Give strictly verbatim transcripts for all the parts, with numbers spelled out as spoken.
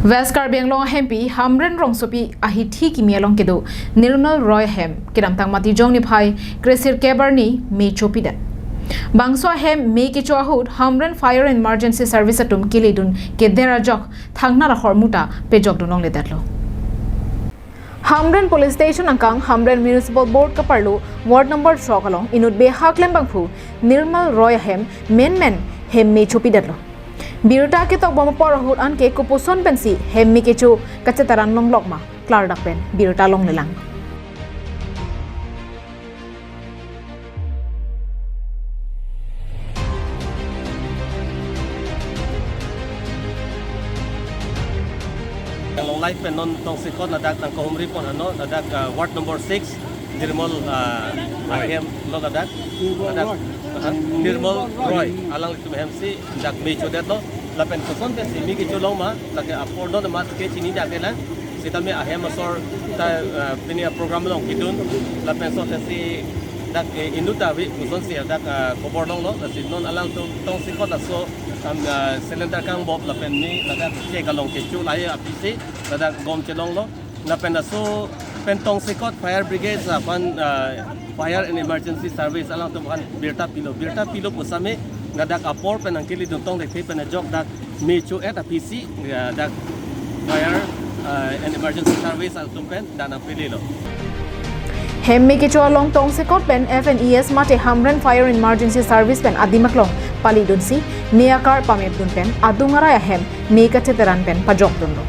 West Karbi Anglong ahempi Hamren rongsopi ahithi kimi along kedo Nirmal Roy ahem kedamtang Matijong niphai kresirkep arni me chopidet. Bangso ahem me kecho ahut Hamren Fire and Emergency Service atum keledun keder ajok thangnat ahormu ta pejokdun longledetlo. Hamren Police Station angkang Hamren Municipal Board kaparlo Ward number throk along inut behak klembangphu Nirmal Roy ahem menmen hem me chopidetlo. Birta ketokbom apor ahut anke kopuson pensi hem me kecho kacheteran longlok ma klardak pen birta longlelang. Longlai pen non tongsekot ladak nangkahumri pon ano ladak, ah, Ward number six, Nirmal, ah, ahem lo ladak. Ladak, ah, Nirmal Roy alanglitum ahemsi dak me chodetlo. Lapen koson pensi me kecho long ma, lake apor don ma ke chinidakdelang. Sitame ahem asor ta, ah, pini aprogram along kedun. Lapen so pensi dak, eh, inut ta ave kosonsi dak, ah, khobor longlo. Lasi non alangtum tongsekot laso, am, ah, cylinder kangbop lapen me ladak check along kecho lahai aphisi ladak bom chelonglo. Lapen laso pen tongsekot fire brigade aphan, ah, fire and emergency service alangtum aphan birta pilo. Birta pilo pusitame ladak apor pen nangkeledun tong dekte pen ajok dak me cho-et aphisi, ah, dak fire, ah, and emergency service atum pen dak nangpelelo. Hem me kecho along tongsekot pen F N E S mate Hamren Fire and Emergency Service pen adim aklong palidunsi me akar pamepdun pen adung arai ahem me kacheteran pen pajokdunlo.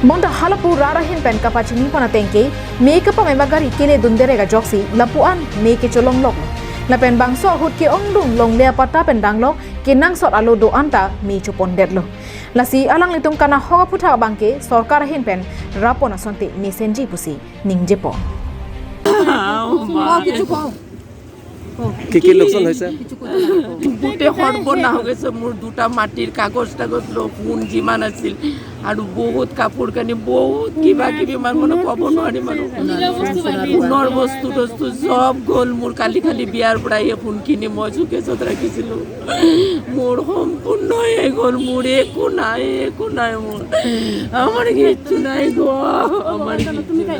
Bonta halapu rat ahin pen kapachini pon ateng ke me kapamep agari keledun derek ajoksi lapu-an me kecho longloklo. Lapen bangso ahut ke-ongdung longle apatta pen danglok kenangsot alo do-an ta me chopondetlo. Lasi alanglitum kanahok aphuthak abangke sorkar ahin pen rap pon asonte mesenji pusi ningjepo. কি কি লোকচান হৈছে? গোটেই সৰ্বনাশ হৈ গৈছে। মোৰ দুটা মাটিৰ কাগজ তাগজ, লোন যিমান আছিল আৰু বহুত কাপোৰ কানি, বহুত কিবা কিবি, ইমান মানে ক'ব নোৱাৰিম আৰু। সোণৰ বস্তু তস্তু চব গ'ল মোৰ। কালি খালি বিয়াৰ পৰা এই সোণখিনি মই চুকেছত ৰাখিছিলো। মোৰ সম্পূৰ্ণ শেষ হ'ল, মোৰ একো নাই, একো নাই মোৰ। আমাৰ কিচ্ছু নাই গো, আমাৰ কিচ্ছু নাই।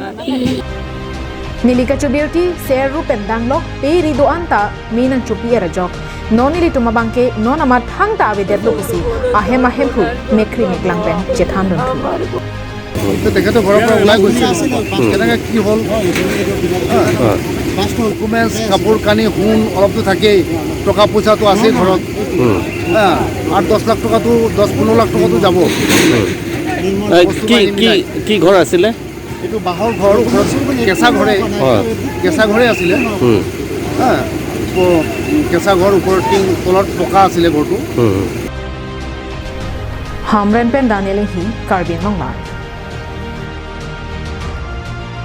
Neli kachobirti ser rupen danglok pe ri do-an ta me nangchopi-et ajok. Non nelitum abangke non amat thangta avedetlo pusi ahem ahemphu mekkri meklang pen chethandun thu. তো তেখেতৰ ঘৰৰ পৰা ওলাই গৈছিল। কেনেকে কি হ'ল? হা। ডকুমেণ্টছ, কাপোৰ কানি, সোণ অলপতো থাকেই, টকা পইচাটো আছেই ঘৰত। হা। আঠ দহ লাখ টকাটো, দহ পোন্ধৰ লাখ টকাটো যাব। এ, বস্তু কি, বাহিনী কি, নাই। কি ঘৰ আছিলে? এইটো বাঁহৰ ঘৰ, ওপৰত কেঁচা ঘৰে। হয়। কেঁচা ঘৰে আছিলে। হুম। হা। ওপৰ, কেঁচা ঘৰ, ওপৰত টিং, তলত পকা আছিলে ঘৰটো। হুম। Hamren pen Daniel Inghi, Karbi Anglong Live.